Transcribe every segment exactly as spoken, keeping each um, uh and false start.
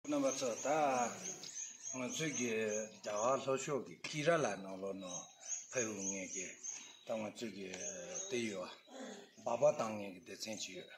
རྣམ་པ་ཚོ། ད་ང་ཚོའི་གི་རྒྱལ་བ་ལྷོ་ཕྱོགས་ཀྱི་ཀི་ར་ལ་ནང་ལོགས་ནང་ཕེབས་ཡོང་མཁན་གྱི་ད་ང་ཚོའི་གི་དེ་ཡོད། སྦག་སྦག་བཏང་མཁན་གྱི་སྡེ་ཚན་ཅིག་ཡོད།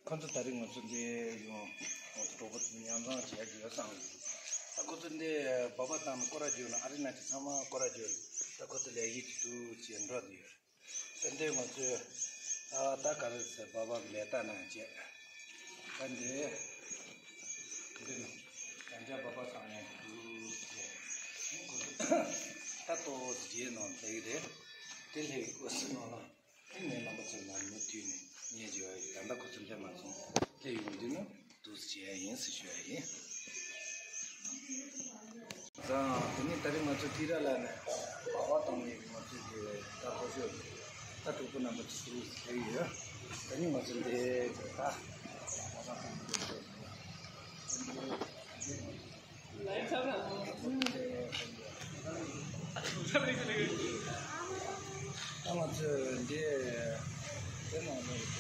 ཁོ་ཚོ་ད་རེས་ང་ཚོ་འདི་ཡོང་། ང་ཚོ་གྲོགས་པོ་ཚོ་མཉམ་འཛོམས་བྱེད་ཡག་ཡོད་བསམ་གི་འདུག་ད་ཁོ་ཚོ་འདི་སྦག་སྦག་བཏང་ནས་སྐོར་ར་བརྒྱུགས་ན། ཨ་རི་ནང་གི་ཚང་མ་སྐོར་ར་བརྒྱུགས་ནས། ད་ཁོ་ཚོ་ལས་ཀ་ཅིག་འདུག་ཅེས་འགྲོ་བསྡད་ཡོད། ད་འདི་ང་ཚོས་ད་ད་ག་རེ་ཟེར། སྦག་སྦག་གི་ལས་རྟགས་ནང་བྱས། ད་འདི་འདི་ནི་ཡང་བསྐྱར་སྦག་སྦག་བཏང་ཡག་འདུག་ཅེས། ཁོ་ཚོ་ད་ཏོག་ཙམ་རྗེས་ནང་བསྡད་ཀྱི་རེད། དེ་ལྷོད་ཀྱི་སྐོར་ཟེར་ནོ་ལ། དེ་ནས་རྣམ་པ་ཚོ་ལ་མུ་མཐུད་ནས་བརྙན་བརྗེ་བ་ཡིན། ད་ལྟ་ཁོ་ཚོ་སླེབས་མ་སོང་། སླེབས་ཡོང་དུས་ནི་འདུག་སེ་བྱེད་ཡ་ཡིན་ཟེར་ཞུ་ཡ་ཡིན། ཙང་དེ་ནས་ད་རེས་ང་ཚོ་ཀི་ར་ལ་ནས་སྦག་སྦག་བཏང་ནས་ང་ཚོ་གི་ད་ལྷོ་ཕྱོགས་ཀྱི་ད་གྲོགས་པོ་རྣམ་པ་ཚོ་ཟུར་ཕེབས་ཡོད། ད་ནི་ང་ཚོ་འདི་ད་སྦག་སྦག་བཏང་ནས། ད་ང་ཚོས་འདི་དེ་ནང་ནས་ད་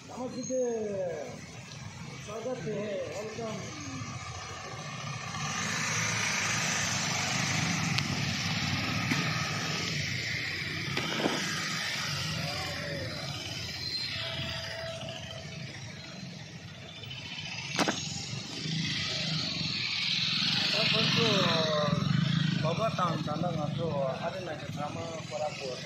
ང་ཚོ་དེ་ས་ཆ་དེ་ཧེ་ཧོལ་ཀམ། ད་ཁོང་ཚོ་སྦག་སྦག་བཏང་། ད་ལྟ་ང་ཚོ་ཨ་རི་ནང་གི་ཚང་མ་སྐོར་ར་སྐོར།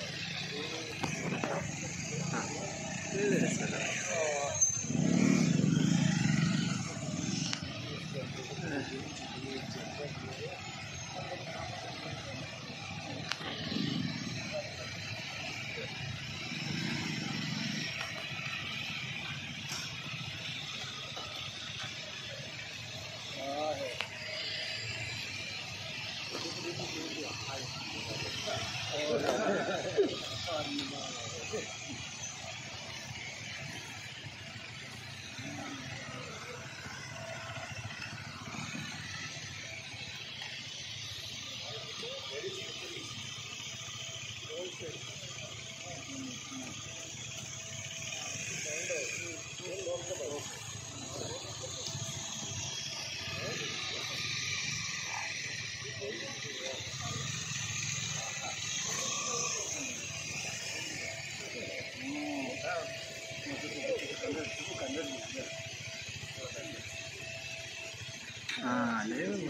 ཨ་ལེ། ལྦག་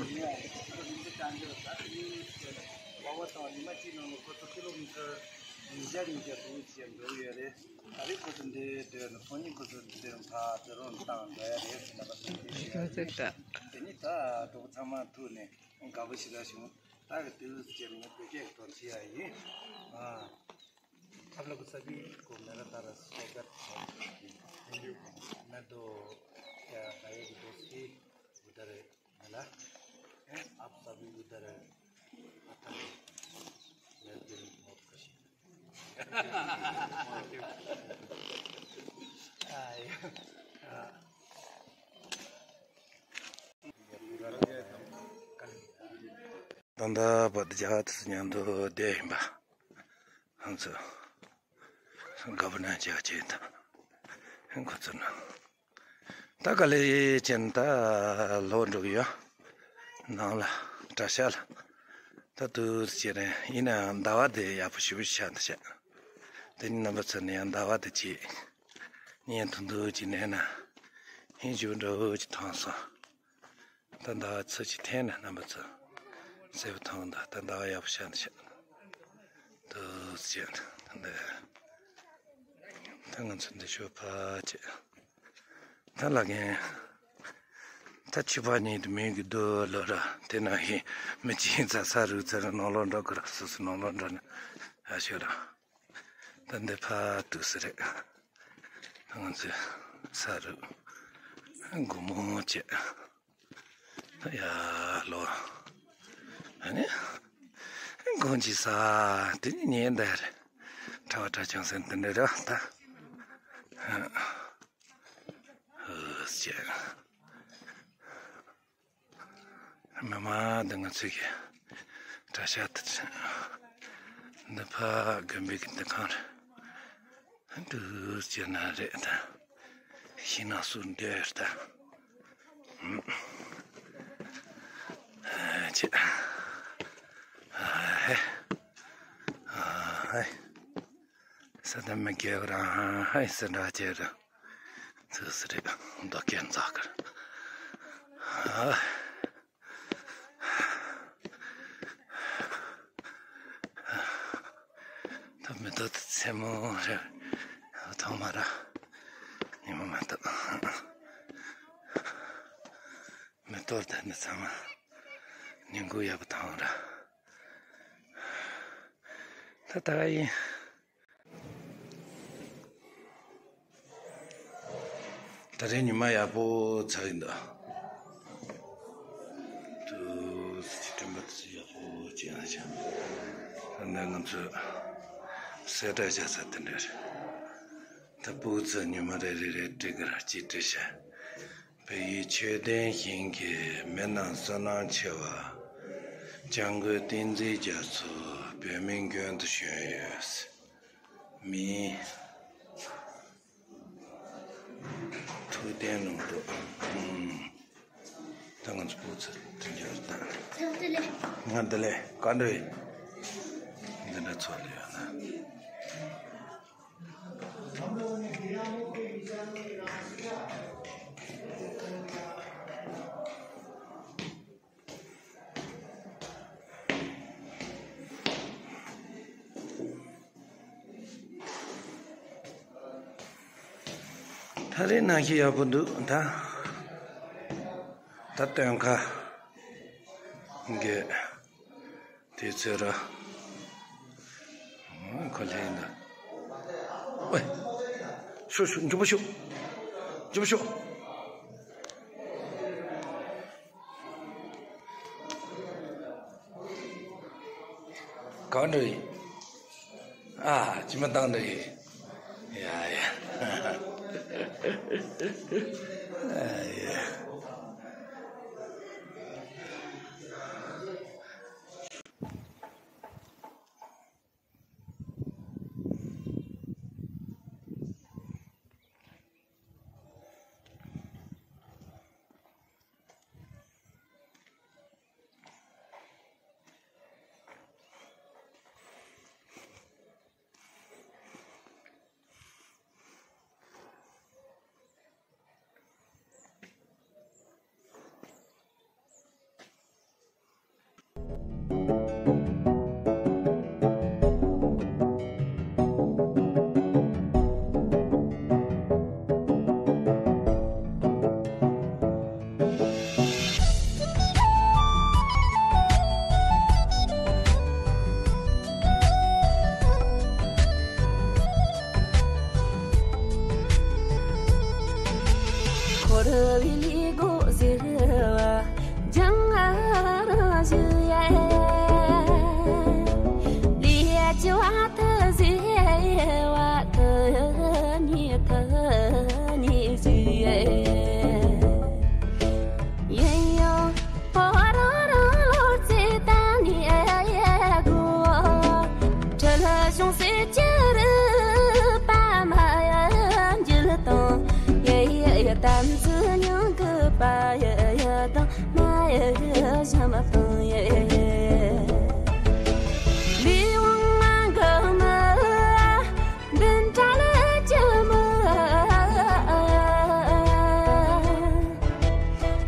སྦག་བཏང་ཉི་མ་གཅིག་ནང་ལ་ཁོ་ཚོ་ཀི་ལོ་མི་ཊར་ཉིས་བརྒྱ་ཉིས་བརྒྱ་དུ་ཅིག་འགྲོ་གི་ཡོད་རེད། ད་རེས་ཁོ་ཚོ་འདི་སྡོད་ནས་ཕོ་ཉིན་ཁོ་ཚོ་འདི་རུ་ཕར་དེ་རུ་བཏང་འགྲོ་ཡ་རེད་ཟེར་ནས་ཕར་ཚུར་བཤད་ཡ་རེད། དེ་ནི་ད་གྲོགས་པོ་ཚང་མ་ཐུག་ནས་དགའ་པོ་ཞེ་དྲག་བྱུང་། ད་གི་དུས་ཚོད་ནི་བོད་སྐད་ཀྱི་ཐོག་བྲིས་ཡ་ཡིན། ཨ། आप लोग सभी को मेरा तरफ स्वागत है। मैं तो क्या भाई की दोस्ती उधर मिला है, आप सभी उधर आता है, मैं दिल बहुत खुशी है। ད་ལྟ་བར་དུ་རྒྱ་གར་དུ་མཉམ་དུ་བསྡད་ཡིན་པ། ང་ཚོ་དགའ་པོ་ན་རྒྱ་ཆེ་དང་ཁོ་ཚོ་ན། ད་ག་ལེ་ཅན་ད་ལོག་འགྲོ་གི་ཡོད། ནང་ལ་གྲྭ་ཤག་ལ། ད་དུས་ཅི་རེད། ཡིན་ནའང་ཟླ་བ་དེ་ཡག་པོ་ཞེ་པོ་ཆགས་འདུག་ཤག་དེ་ནི་རྣམ་པ་ཚོ་ནས་ཡང་ཟླ་བ་དེ་ཅིག་བརྙན་ཐུང་ཐུང་ཅིག་བསྣན་ན་ཧིན་ཇུ་འདྲ་བོ་ཅིག་མཐོང་སོང་། ད་ཟླ་བ་ཚོ་ཅིག་འཐེན་ན་རྣམ་པ་ཚོ་གསལ་པོ་མཐོང་། ད་ད་ཟླ་བ་ཡག་པོ་ཆགས་འདུག་ཤག་དུས་ཅི་ད་འདི་ད་ང་ཚོ་འདི་ཤོད་ཕ་ཅེ། ད་ལ་རྒན། ད་ཕྱི་པ་ཉིད་དུ་མིང་གི་རྡོ་ལོ་ར། དེ་ན་ཧི་མི་ཅིག་ཚ་ས་རུ་ཚ་རུ་ནང་ལོག་འགྲོ་གི་ར། སོ་སོ་ནང་ལོག་འགྲོ་ན་ཨ་ཤོད་ར། ད་འདི་ཕ་དུ་སི་རེད། ད་ང་ཚོ་ས་རུ་སྒོ་མོ་བཅད། ཡ་ལོ། ཨ་ནི་དགོང་ཅི་ས་དེ་ཉིན་ཉལ་འདི་རེད། གྲྭ་བ་གྲྭ་ཆུང་ཟེར་དེ་འདྲ་རེད་ད། ཧུ་ཅེ། མི་མང་འདི་ང་ཚོའི་གི་གྲྭ་ཤག་དེ་ཚོ། འདི་ཕ་དགོན་པའི་གི་འདུ་ཁང་རེད། འདུག་ཅེ་ན་རེད་ད། ཤིང་ནགས་སུ་འདེར་ད། ཨ་ཅེ། ཨ་ཧེ། ཨ་ཧེ། ས་དེ་མི་རྒྱལ་རང་ཧེ་ས་འདྲ་ཅེ་ར། ཚོས་རེད། མདོ་སྐད་འཛག་གི་རེད། ཨ། ད་མེ་ཏོག་དེ་མཚན་མོ་རེད། ཐོག་མ་ར། ཉི་མ་མེ་ཏོག་མེ་ཏོག་དེ་ནི་ཚང་མ་ཉིན་གུང་ཡག་པོ་ཐོན་ར། ད་ད་ག་ཡིན། ད་རེས་ཉི་མ་ཡག་པོ་ཚ་གི་འདུག་ཏུ་སི་ཁྲོན་པ་དེ་ཚོ་ཡག་པོ་ཅིག་ཡང་བྱུང་། ད་ནི་ང་ཚོས་གསལ་བསྒྲགས་བྱ་ས་དེ་འདྲ་རེད། ད་སྤུ་གུ་ཚོས་ཉི་མ་རེ་རེ་རེ་བྲིས་གི་ར་གཅིག་བྲིས་ཤག་བོད་ཡིག་ཆོས་ལྡན་ཞིང་གི་མི་རྣམས་བསོད་ནམས་ཆེ་བ། སྐྱབས་མགོན་བསྟན་འཛིན་རྒྱ་མཚོ་བོད་མིའི་མགོན་དུ་བྱོན་ཡོད། མིང་ཐུབ་བསྟན་ལུང་རྟོགས། ཨུམ། ད་ང་ཚོ་སྤུ་ཚོ་དྲིན་ཆེན་དང་། ང་འདི་ལས་བཀའ་འདྲི་འདི་འདྲ་ཚོ་ལ་ཡོད་ན། ད་རེས་ནང་བཞིན་ཡག་པོ་འདུག་ད་ད་སྟོན་ཁ་གི་དུས་ཚོད་ར། ཁོ་ལྷན་ཡིན་ད། ཨོའི། ཤོག་ཤོག་མགྱོགས་པོ་ཤོག་མགྱོགས་པོ་ཤོག་གང་འདྲ་ཡིན། ཨ། ཅི་མ་བཏང་འདྲ་ཡིན། ཡ་ཡ། ཨ་ཡ། འཁོར་བའི་ལུས་སྒོ་ཟེར་བ། སྦྱང་བ་རང་བཞིན་ཡལ། ལས་ཀྱི་བ་དུ་ཟེར་བ་དུ་ཉིད་དུ་ཉིད་ཞིག་ཡལ། ཡིན་ཡང་འོ་རང་རང་བློ་རྩེ་ད་ནི་ཡལ་དགོས། འཁྲུལ་བྱུང་ཟེར་གྱི་རུས་པ་མ་ཡལ་འགྱུར་དང་། ཡལ་ཡལ་ཡལ་དམ་ཚིག་མྱང་གི་པ་ཡལ་ཡལ་དང་། མ་ཡལ་ཞམ་དང་ཡལ། ལས་དབང་མ་འགགས་མི། འདི་འདྲ་ལས་ཀྱི་མི།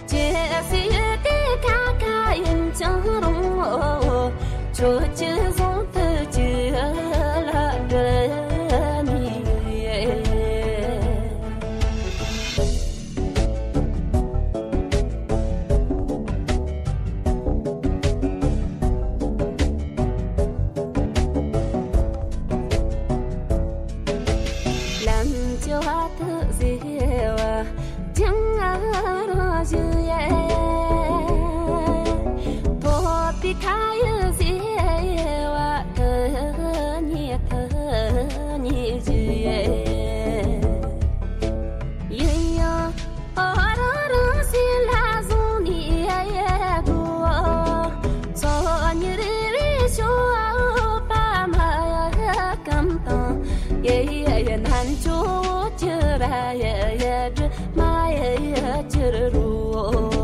ཇི་སྲིད་དེ་ཁ་ཁ་ཡིན་ཀྱང་རུང་། ཁྱོད་ཀྱི་གཟུངས་ཐུགས་ཀྱི་ལ་འདྲ་ནི། ལམ་གྱི་བ་དུ་ཟེར་བ་སྦྱང་བ་རང་བཞིན་ཡལ། ཐོབ་པའི་ཁ་ཡི་ཟེར་བ་དུ་ཉིད་དུ་ཉིད་བཞིན་ཡལ། ཡིན་ཡང་འོ་རང་རང་སེམས་ལ་བཟུང་ནས་ཡལ་དགོས། ཚོགས་གཉིས་རེ་རེ་ཤོག་པ་མ་ཡལ་སྐམ་དང་། ཡལ་ཡལ་ཡལ་ན་ པ་ཡ་ཡ་དྲི་མ་ཡ་ཡ་ཅི་རུ།